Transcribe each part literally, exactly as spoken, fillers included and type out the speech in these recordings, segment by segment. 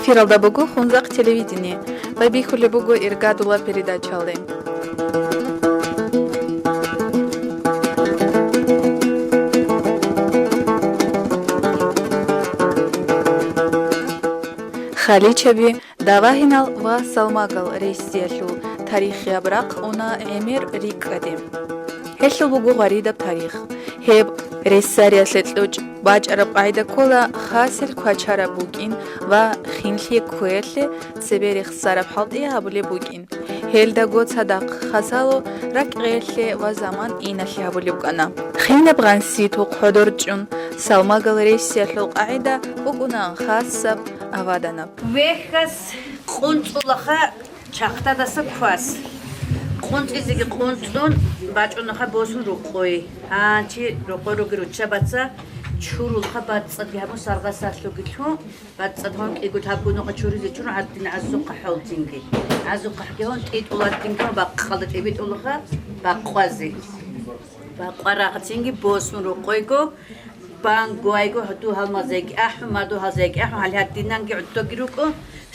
Эфиралда буго Хунзахъ телевидение ва бихьулеб буго иргадула передачаялде. Халичаби, давагьинал ва салмагал рейсиялъул тарихияб рахъ уна гӀемер рикӀкӀаде. Гьелъул буго гъваридаб тарих. Гьеб рейсариялъе кьучӀ бачӀараб къагӀида ккола хасел квачараб букӀин ва хинлъи кквеялъе цебе рехсараб хӀалтӀи гьабулеб букӀин. Гьелдаго цадахъ хасало ракӀгӀелъе ва заман иналъе гьабулеб букӀана. Хинаб гъанситухъ гьодор чӀун, салмагал рейсиялъул къагӀида букӀунаан хасаб, аваданаб. Вехьас къунцӀулаха чахътадаса квас. КъунцӀизеги къунцӀун, бачӀунаха босун рокъой. Гьанчи рокъой руги руччабаца чурулха бацӀцӀадги гьабун саргъасалъуги лъун, бацӀцӀад гьун кӀиго лъабгунухъа чуризе чурун гӀадин гӀазухъа хӀолтинги. ГӀазухъахӀги гьун тӀитӀулатинги гьун бакъалда тӀибитӀулаха бакъвазе. Бакъварахъцинги босун рокъойго, бангойго, гьудул гьалмазайги ахӀун, мадул гьалзайги ахӀун, гьале гьадинанги гӀодоги рукӀун,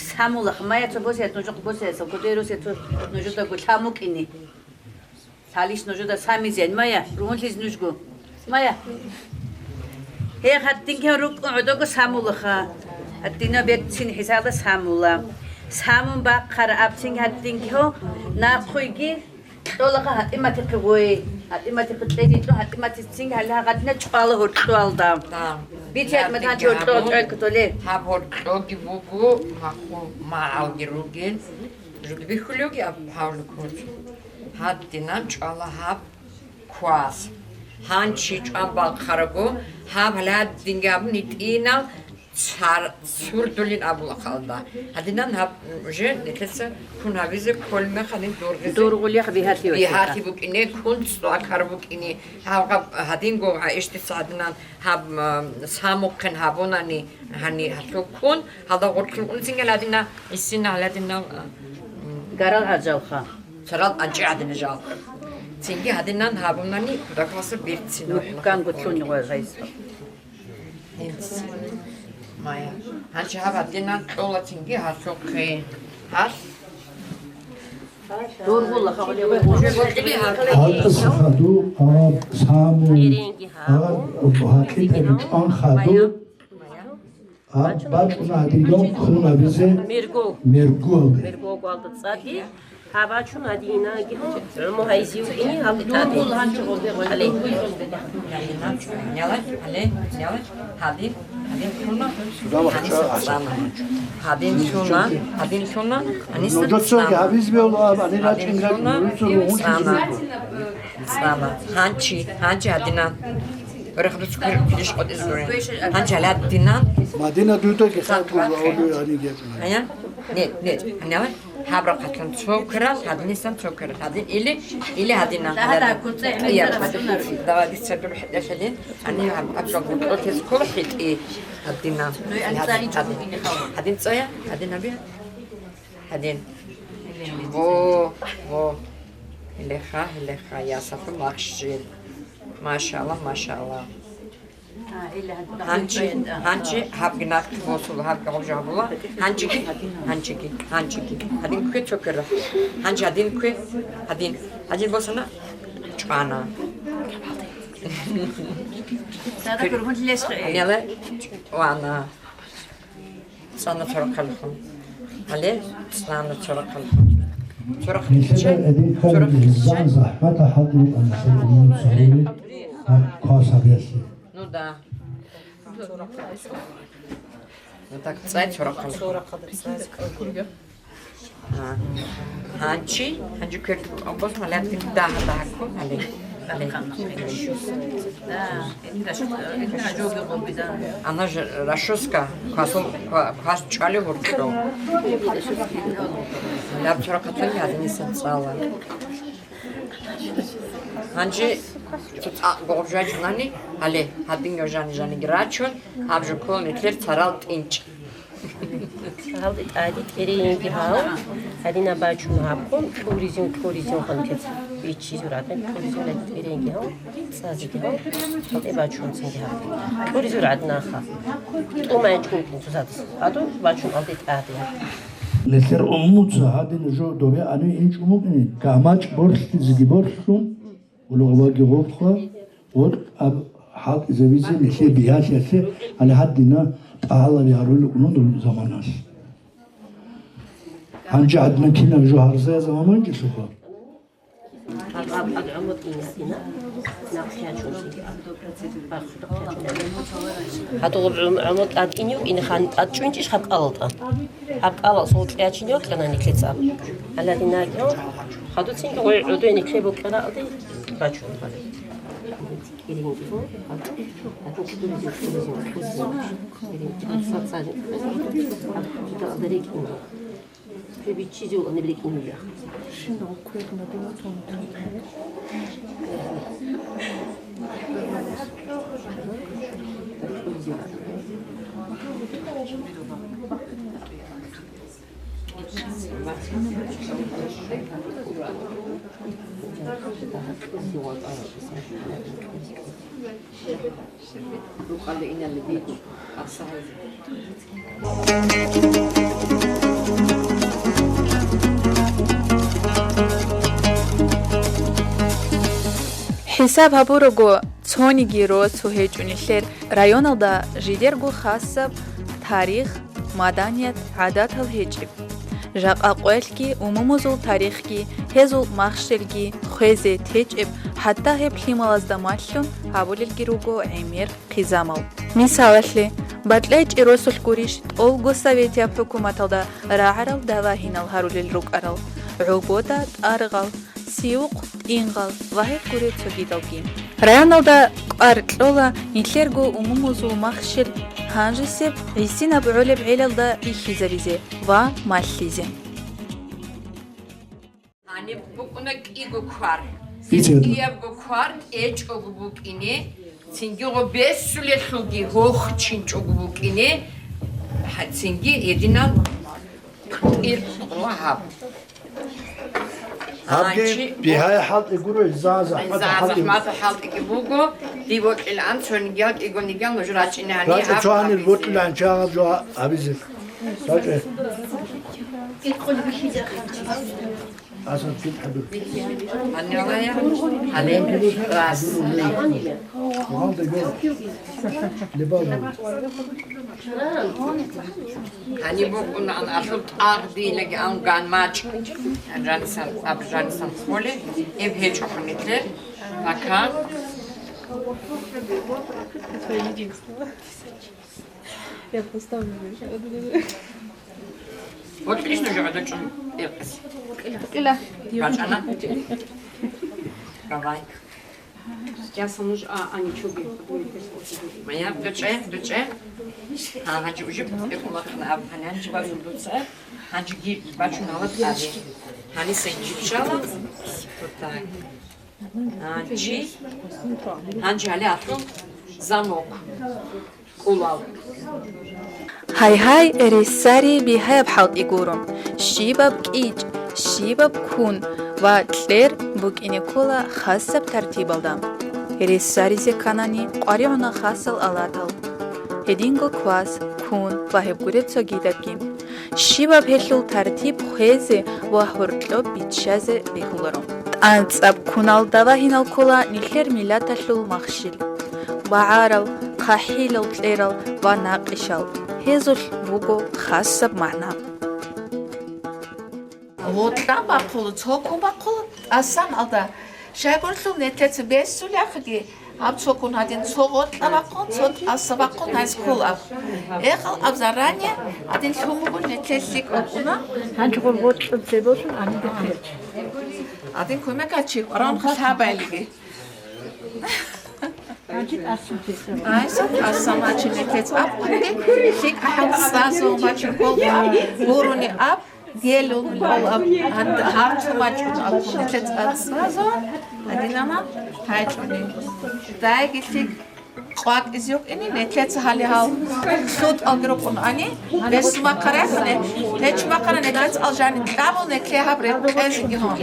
самулахъ, мая цо босият нужухъ босият, цо кодерусият цо нужудаго лъан букӀине. Лъалищ нужуда самизен, мая, ругьунлъиз нужго. Мая. Гье, гьадинги рукӀун гӀодого самулаха. Гьадина берцин хӀисабла самула. Самун бахъара абцин гьадинги гьо, нахъуйги, кьолаха гьатӀиматихъе гъой. ГьатӀиматихъе кьезе кьун, гьатӀиматицин гьале гьагъадина чӀвала гьоркьоялда. Да. Бици гьатӀимат гьанчи гьоркьоялда чӀвалкутуле. Гьаб гьоркьоги буго, маху-, магӀалги ругел. Жуд бихьулевги аб гьавлукуц. Гьадинан чӀвала гьаб квас. Гьанчи чӀван бахъараго, гьаб гьале гьадинги гьабун гьитӀинал цар-, цурдулин абула халда. Гьадинан гьаб уже нилъеца кун гьабизе кколмехалин дургъизе. Дургъулихъ бигьалъи бигьалъи букӀине, кун цӀакар букӀине. Гьав гьаб гьадинго гӀиштица гьадинан гьаб, м, самухъен гьабунани гьани гьалъул кун, гьалда гъоркьун унцинги гьадина, гьисина гьадинал, м, гарал гӀажалха. Царал анчи гьадина жал. Цинги гьадинан гьабунани кудакаласа берцин. МухӀканго лъуни гъой гъайса. Гьанчи гьаб гьадинан кьола цинги гьалъухъе. Гьалъ. Гьалъас хаду, а, саму, а, гьакъикъат чӀван хаду, а, бачӀуна гьадинан кун гьабизе мергу. Мергуалде. Мергуалда цӀади. Гьабачун гьадинанги гьуму гьайзив ини гьаб тӀаде. Гьале. Гьале, гьале, гьале. Гьадин, гьадин куна. Гьадин цӀана. Гьадин куна, гьадин куна. Гьанис цӀана. Гьадин куна, цӀана. Гьанчи, гьанчи гьадинан. Гьанчи гьале гьадинан. Мадина дудаги хатур ва олу гьаниги. Ая? Нет, нет. Гьанчи гьаб рахъалъан цо кверал, гьадинисан цо кверал. Гьадин или, или гьадинан. Давай, дица дур хӀетӀалъали. Ани гьаб-, гьаб жо гуркьо тез ккола хӀетӀи гьадинан. Гьадин, гьадин. Гьадин цӀая, гьадин гьаби. Гьадин. Во, во. Гьелеха, гьелеха, ясалъул махщел. Машалла, машалла. Гьанчи, гьанчи гьабги нахъ босула, гьабги гъоб жо гьабула. Гьанчиги, гьанчиги, гьанчиги. Гьадин ккве цо кверал. Гьанчи гьадин ккве, гьадин. Гьадин босана, чӀвана. Дада, кургьун лъилес гъе. Гьанила чӀвана. ЦӀана цо рахъалъун. Гьале, цӀана цо рахъалъун. Цо рахъалъун. Нилъеда эдинкан низам захӀмата хӀалтӀи букӀана, нилъер умумуца гьури, гьаб квас гьабиялъе. Ну да. Ну так, цӀай цо рахъалъун. А. Гьанчи, гьанчи квер бос малятин дагьа дагьа ккун гьале. Гьале. Ана ж-, расчёска, квасул, ква-, квас чӀвали гьуркьо. Лаб цо рахъалъун гьадинисан цӀала. Гьанчи цо цӀакъ гъоб жо чӀунани, гьале, гьадин жани жаниги рачун, гьаб жо ккола нилъер царал тӀинчӀ. Гьалде тӀаде тӀерейинги гьав, гьадина бачун гьабкъун, кьуризин, кьуризин хъантец. Биччизур гӀадин, кьуризур гӀадин, цӀазеги гьав, гьалде бачунцинги гьав. Кьуризур гӀадин аха. ТӀумай чӀунтӀин цо цадас. Гьадур бачун алде тӀаде. Нилъер умумуца гьадин жо добе ани инчӀумукӀине, гамачӀ борлъизеги борлъун, улугъабаги гъоркьа, гъоркь аб хӀалтӀизавизе нилъер биялъиялъе гьале гьадина тӀагьалаби гьарулел унудул заманас. Гьанже гьадна кинаб жо гьарзаязаб гьаманчӀелъуха? Гьаб, гьаб, гьаб гӀумру тӀинаб ина, нахъ хӀячун. Гьадур гӀум-, гӀумру тӀад ин юкӀине хан тӀад чӀунчӀищ гьаб кӀалал тӀад? Гьаб кӀалал сон кьячин йокьана никлецӀаб. Гьаладинаги, хадуцинги гъой гӀодой никле бокьана алди бачун. ХӀисаб гьабурого, цониги росу гьечӀо нилъер районалда жидерго хасаб тарих, маданият, гӀадатал гьечӀеб. Жакъа къоялъги умумузул тарихги, гьезул махщелги хвезе течӀеб, хӀатта гьеб лъималазда малъун гьабулелги руго гӀемер хъизамал. Мисалалъе, бакьайчӀи росулъ гурищ тӀолго советияб хӀукуматалда рагӀарал давагьинал гьарулел рукӀарал: гӀобода тӀаргъал, сиухъ тӀингъал ва гьеб гуреб цогидалги. Районалда кӀвар кьола нилъерго умумузул махщел гьанжесеб гӀисинаб гӀолеб гӀелалда бихьизабизе ва малъизе. Гьаниб букӀуна кӀиго квар. Иццабго квар тӀечӀого букӀине, цинги гъо бесулелъулги гьохчинчӀого букӀине, гьа, цинги гьединал кьиркьула гьаб. Гьабги гьанчи бигьай хӀалтӀи гуро, за захӀмат хӀалтӀи. ЗахӀмат хӀалтӀиги буго, див вокьилан, цониги кӀиго нигал нуж рачӀине гьани. РачӀа гьаб цо гьанир абизе. Вокьилан чагъаб жо абизе. РачӀа. Асан кит хӀадур. Гьанивая, гьале, раз. Гьаниб букӀунаан алъул тӀагъ дилаги ан ган мачӀ. Жанисан, аб жанисан холе, эб гьечӀо хӀунетлъе, пока. Я поставлю. Вот лично же гӀодочӀун иркъис. Кила. БачӀана. Давай. Сейчас нуж, а, а ничего. Моя, бичӀчӀи, бичӀчӀи. Гьа, гьанчи уже бикъулахъна аб, гьанчи базун дуца. Гьанчи гиб бачун гьала тӀаде. Гьаниса гиб шала. Вот так. Гьанчи. Гьанчи гьале атлун замок. Гьай-гьай, ресари бигьаяб хӀалтӀи гуро. Щибаб кӀичӀ, щибаб кун ва кьер букӀине ккола хасаб тартибалда. Ресаризе кканани къваригӀуна хасал алатал. Гьединго квас, кун ва гьеб гуреб цогидабги. Щибаб гьелъул тартиб хвезе ва гьоркьоб биччазе бегьуларо. ТӀанцӀаб кунал давагьинал ккола нилъер миллаталъул махщел. БагӀарал, хъахӀилал кьерал ва накъишал, гьезулъ буго хасаб магӀна. Гъоркьа бахъула, цо кун бахъула, тӀасан алда. Щайгурелъул нилъеца бесулехъги, гьаб цо кун гьадин, цо гъоркьа бахъун, цо тӀаса бахъун гьайс ккола аб. Эхал аб заране гьадин лъун буго нилъер лъикӀ букӀуна. Гьанчи гъоркьа цебе босун, гьаниб бехъеч. Гьадин кумек гьачи, ран хъалъабайлиги. Гьанчи тӀасан цебе. Айса тӀасан гьачи нилъец аб кунги, лъикӀ ахӀал цӀазун бачи кколха, гурони аб. Гелун ккол аб, гьар цо бачӀун аб, нилъец аб сразу гьадинана гьайчӀуни. Дайги лъикӀ къвакӀизе вукӀине, нилъец гьале гьал лъутӀалги рукъун ани, бес махъарахъуне, гьеч махъара нилъец алжани кьабул, нилъе гьаб рекъезеги гьун.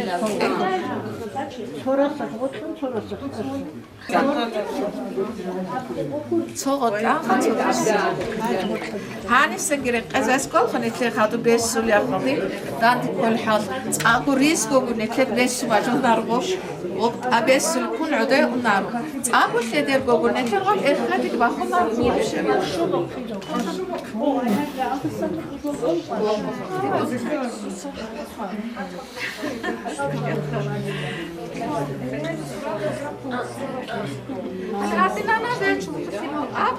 Цо гъотӀа, цо гъотӀа. Гьанисаги рекъезаскӀолха нилъер хадуб бесулахъуди, данде кколхӀал, цӀакъго ризгогун нилъер бесу бажунарго, гъоб тӀабесул ккун гӀодой унаро. ЦӀакъго лъедергогун нилъер гъоб эххадик бахунарго вообще. Аб,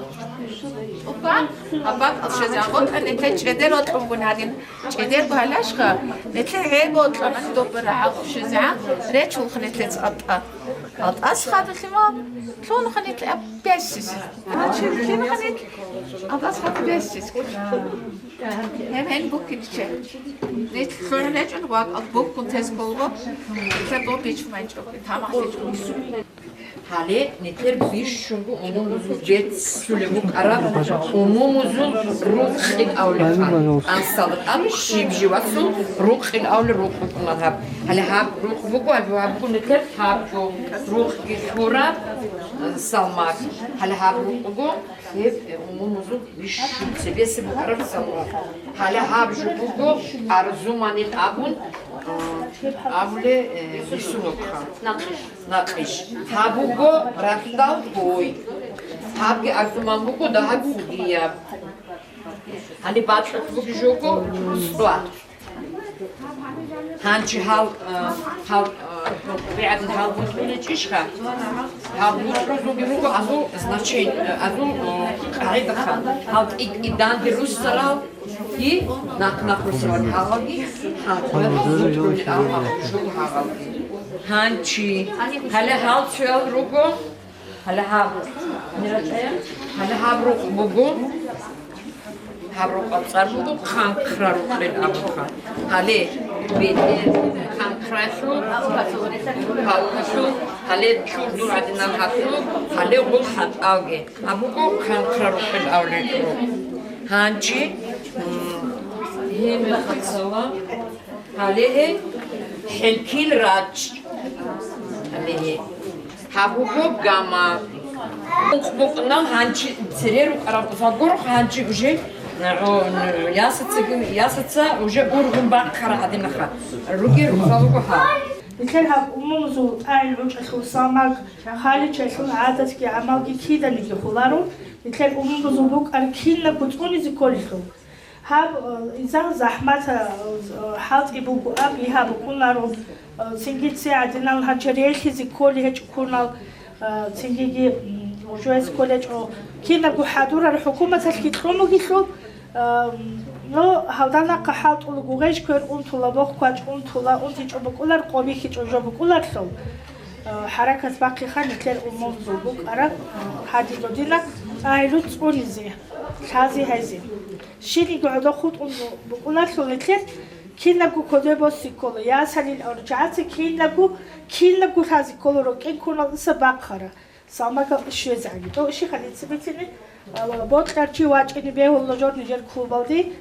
аб, аб, алшазан, вот, нилъер чедер вокьунгун гьадин, чедер гьалашха, нилъер гӀеб вокьана добара гьаб шазан, речулха нилъер цӀалтӀа. АлтӀас хадулъи ма, лъунха нилъер аб бесис. Значит, кинха нилъ, аб алъас хадуб бесис. Гьеб гьениб буккинчи. Нилъ лъугӀун гьечӀун вакӀал буккун тез кколго. Нилъер доб бичун гьечӀо, тамахлъичӀо. Гьале нилъер бищунго умумузул беццулеб букӀараб, умумузул рукъин авлебха. АнсалатӀаби щиб живасул рукъин авле рукъ букӀунан гьаб. Гьале гьаб рукъ буго, гьаб буго нилъер гьабго рукъги лъураб, э, салмак. Гьале гьаб рукъ буго, Гьеб, э, умумузул бищун цебесеб букӀараб салмак. Гьале гьаб жо буго арзуманил абун, э, абуле, э, бисунокха. Накъиш. Гьаб буго рахьдал гьой. Гьабги арзуман буго дагьаб кӀудияб. Гьаниб бакьулъ буги жого цӀва. Гьанчи гьал, э, гьал, э, бегӀадин гьал бутӀуличӀищха? Гьал бутӀрузулги руго азул значение, э, азул, э, къагӀидаха. Гьал кӀи-кӀиданде руссарал и нахъ-нахъ руссарал гьалги, гьал бутӀулел гьалги. Гьанчи гьале гьал цоял руго. Гьале гьаб, гьале гьаб рукъ буго, гьаб рукъаб цӀар буго хъанхъра рукъин абуха. Гьале бетӀер хъанхъралъул, палкалъул, гьале чурдул гӀадинал гьаблу, гьале гъул хӀатӀалги. Гьаб буго хъанхъра рукъин авлеб рукъ. Гьанчи, м, гьеб мехалъ гьале гьелъул рачӀ. Гьале гьеб. Гьаб буго гама. Букъ-букънал гьанчи цере рукӀараб загурх гьанчи уже, о, ясацаги, ясаца уже ургъун бахъара гьадинаха. Ругел рукъзал руго гьаб. Нилъер гьаб умумузул тӀагӀин гӀучӀалъул салмак, халичалъул гӀадатги гӀамалги киданиги хуларо, нилъер умумузул букӀар кинабго цӀунизе кколелъул. Гьаб, э, инсан захӀмат, э, хӀалтӀи буго аб, гьаб букӀунаро, э, цинги ци гӀадинал гьанчи релъизе кколей гьечӀо ккунал, э, цингиги, м, гьужуяс кколей гьечӀо. Кинабго хӀадурал хӀукуматалъги кьун бугелъул, э, ну, гьалда нахъа хӀалтӀула гугъеж квер унтула, бохъ квачӀ унтула, унтичӀо букӀулар, къо бихьичӀо жо букӀуларлъул, э, хӀаракат бахъиха нилъер умумузул букӀараб, э, гьадин додина тӀагӀилу цӀунизе, лъазе гьайзе. Щибниги гӀодо хутӀун букӀунаро нилъер, кинабго кодобе босе ккола, ясалил аварагасда кинабго, кинабго лъазе ккола рокӀин ккуналдаса бахъараб, салмагал щвезегӀан. ТӀо иши хадица бицини, а, бокьарав чи вачӀине бегьула жо нижер клубалде,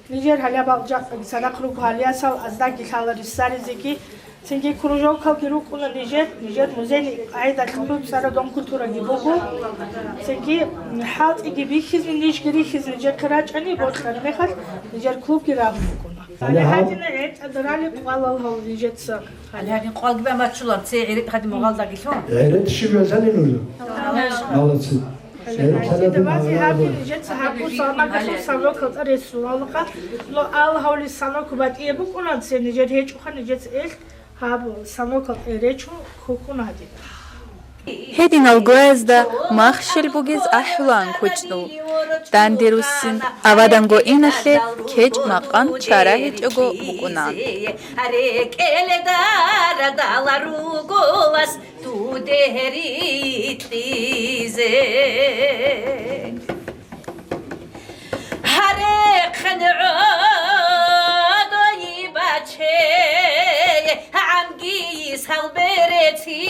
нижер гьалаб алжан цадахъ руго гьалиясал аздаги лъала рисаризеги, Цинги кружокалги рукӀуна нижер, нижер музейный къагӀидалъ хъуцӀараб дом культураги буго. Цинги хӀалтӀиги бихьизни, нижги рихьизни нижехъе рачӀани, бокьараб мехалъ нижер клубги рагьун букӀуна. Гьале гьадина гӀетӀадарали къвалал гьав нижеца. Гьале гьадин къвалги бамачулар, цей гӀерекь гьадин мугъалдаги лъун. ГӀерекь щиб везани нужа? Молодцы. Гьаб нижеца гьаб салмагасул салокалда ресуралха, но ал гьавли санок батӀияб букӀуна, цей нижер гьечӀоха нижеца элъ. Гьаб, санокал речун хьухьун гьадин. Гьединал гваязда махщел бугез ахӀулаан кучӀдул. Данде руссин аваданго иналъе кечӀ-макъан чара гьечӀого букӀунаан. РекӀелда радала руго вас дуде рикьизе. Гьарехъен гӀодой бачей гӀанги салбереци.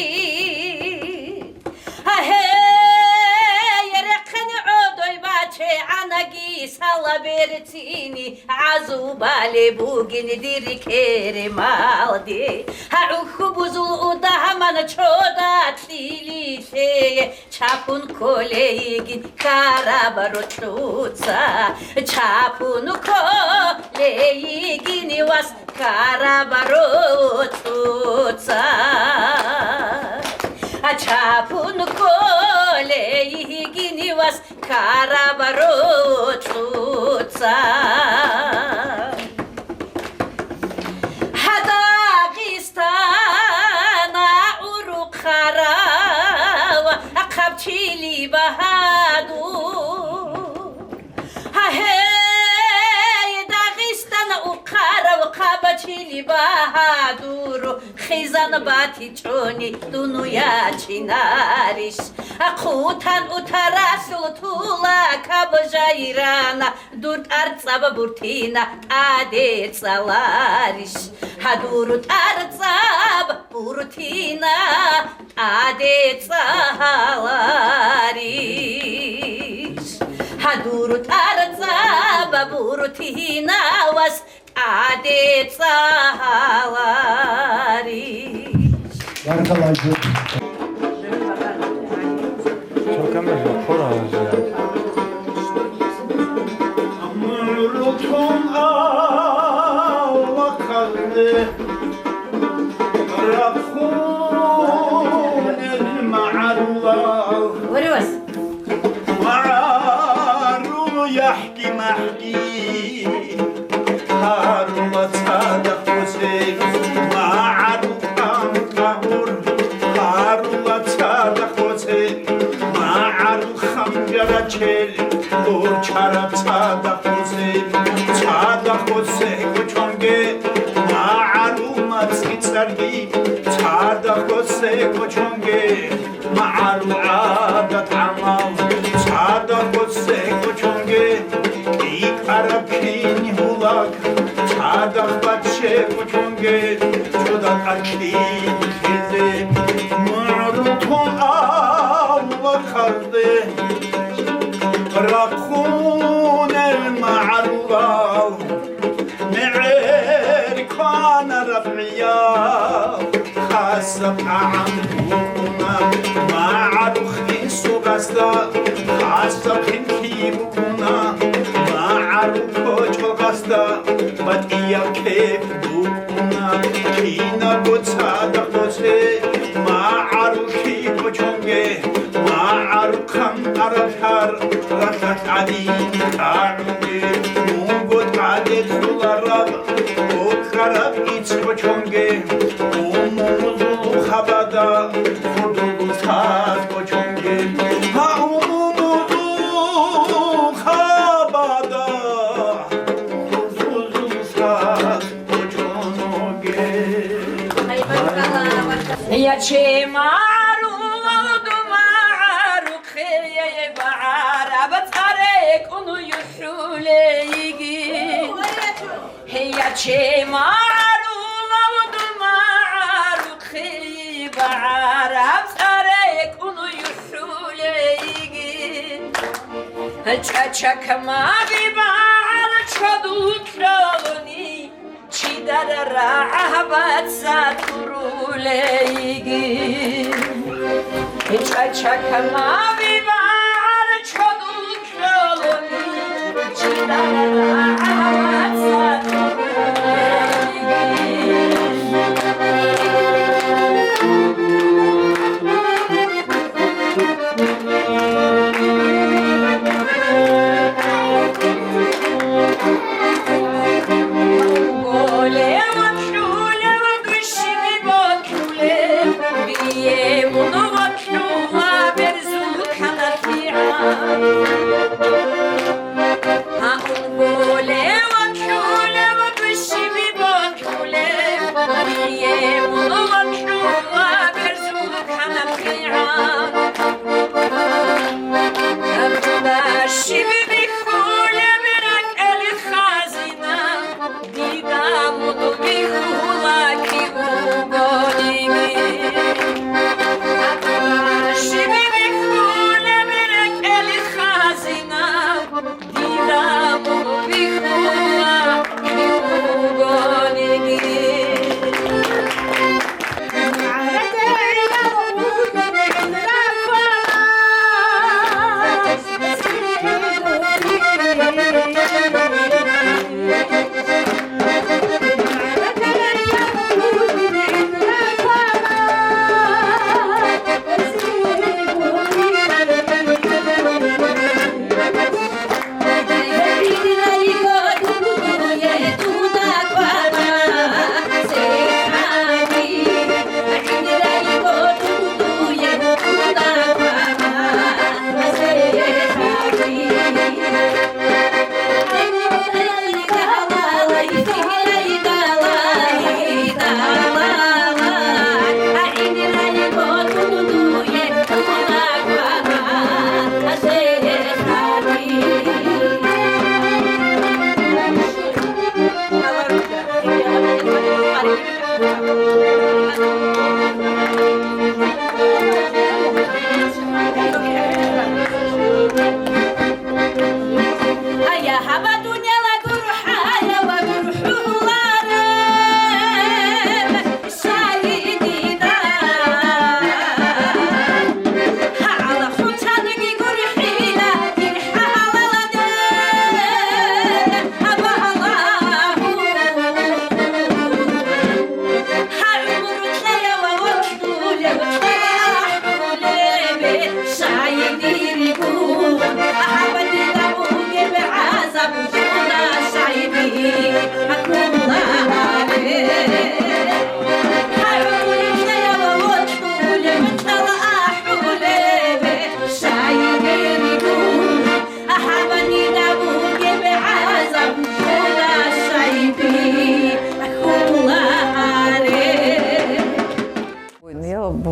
Гьей, рехъен гӀодой бачей гӀанаги сал Берцин гӀазу балеб бугин дир керемалде. ГӀухьу бузул удагьман чода кьилилъе, чапун кколейгин караб ручӀуца, чапун кколейгин вас караб ручӀуца, чапун кколейгин вас караб ручӀуца. Гьа, Дагъистана урухъарав хъаб чили багьадур. Гьа, гьей, Дагъистана урухъарав хъаб чили багьадур. Хизан батичӀони дун вячинарищ? Хъутан утарасул тула каб жайрана, дур тӀарцӀаб буртина тӀаде цӀаларищ? Гьа, дур тӀарцӀаб буртина тӀаде цӀаларищ? Гьа, дур тӀарцӀаб буртина вас тӀаде цӀаларищ. Баркалла, жо. Чо камер жо, хора жо. Амрутун Аллагьалде рахунел магӀарулал. Варивас. МагӀарул яхӀ МахӀги гьарула цадахъ гьусей, магӀарул къантӀагъур гьарула цадахъ гьусей, магӀарул ханжарачел гьурчараб цадахъ гьусей, цадахъ гьусей кӀочонге, магӀарул мацӀги цӀарги цадахъ гьусей кӀочонге. МагӀарул гӀадат-гӀамал цадахъ гьусей кӀочонге, кӀикӀараб кин гьулак цадахъ баччей кӀочонге, чӀуда тӀад лъилъизе мугӀрутун авлахъалде рахъунел магӀарулал. МегӀер кванараб гӀиял хасаб тӀагӀам букӀуна, магӀарухъ инсугасда хасаб хинлъи букӀуна, магӀарухъ кочӀогасда батӀияб кеп букӀуна. Кинабго цадахъ гьусе магӀарухъ кочонге, магӀарухъ хъан араб лъар ралъалъ гӀадин тӀагӀунге, мунго тӀаде цӀулараб, кӀукӀараб ицц кочонге, умумузул хабада худул устаз кочонге. Гьа, умумузул хабада худул устаз кочонге. Я чемару, дума, рухъе багӀараб цӀаре кӀуну юхӀулейги. Гьея чемарулав дума рухъи багӀараб цӀаре кӀуну юхӀулейги. ЧӀача камаби багӀал чодул кьолуни, чидара рагӀабаца турулейги. ЧӀача камаби багӀал чодул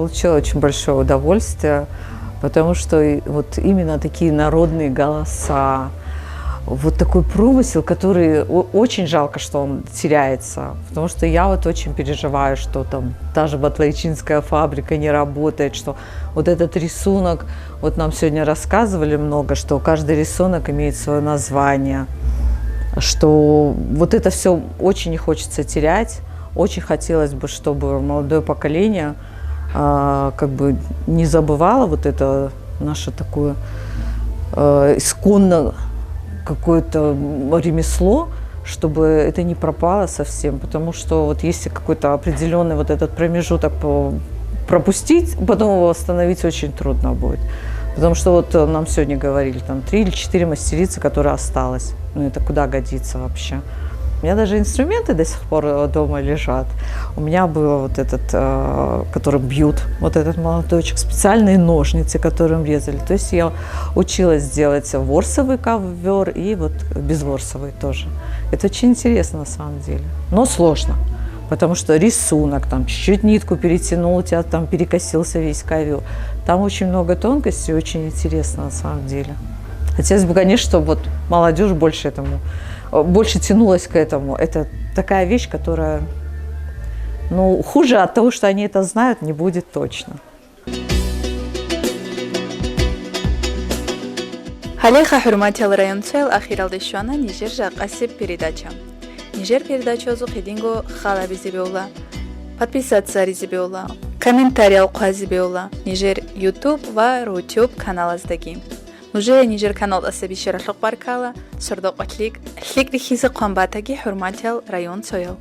Получила очень большое удовольствие, потому что и вот именно такие народные голоса, вот такой промысел, который о- очень жалко, что он теряется, потому что я вот очень переживаю, что там даже батлайчинская фабрика не работает, что вот этот рисунок, вот нам сегодня рассказывали много, что каждый рисунок имеет свое название, что вот это все очень не хочется терять, очень хотелось бы, чтобы молодое поколение а, как бы не забывала вот это наше такое э, исконно какое-то м, ремесло, чтобы это не пропало совсем, потому что вот если какой-то определенный вот этот промежуток по- пропустить, потом его восстановить очень трудно будет. Потому что вот э, нам сегодня говорили, там три или четыре мастерицы, которая осталась. Ну это куда годится вообще? У меня даже инструменты до сих пор э, дома лежат. У меня было вот этот, э, который бьют, вот этот молоточек, специальные ножницы, которым резали. То есть я училась делать ворсовый ковер и вот безворсовый тоже. Это очень интересно на самом деле, но сложно, потому что рисунок, там чуть-чуть нитку перетянул, у тебя там перекосился весь ковер. Там очень много тонкостей, очень интересно на самом деле. Хотелось бы, конечно, чтобы вот молодежь больше этому, э, больше тянулась к этому. Это такая вещь, которая, ну, хуже от того, что они это знают, не будет точно. Гьалеха, хӀурматиял районцоял, ахиралде щвана нижер жакъасеб передача. Нижер передачазухъ гьединго хал гьабизе бегьула, подписаться гьаризе бегьула, комментариял хъвазе бегьула нижер YouTube ва Рутube каналаздаги. Нужее нижер каналдаса бищаралъухъ баркала, сордо-къо лъикӀ, лъикӀ рихьизе хъван батаги, хӀурматиял районцоял.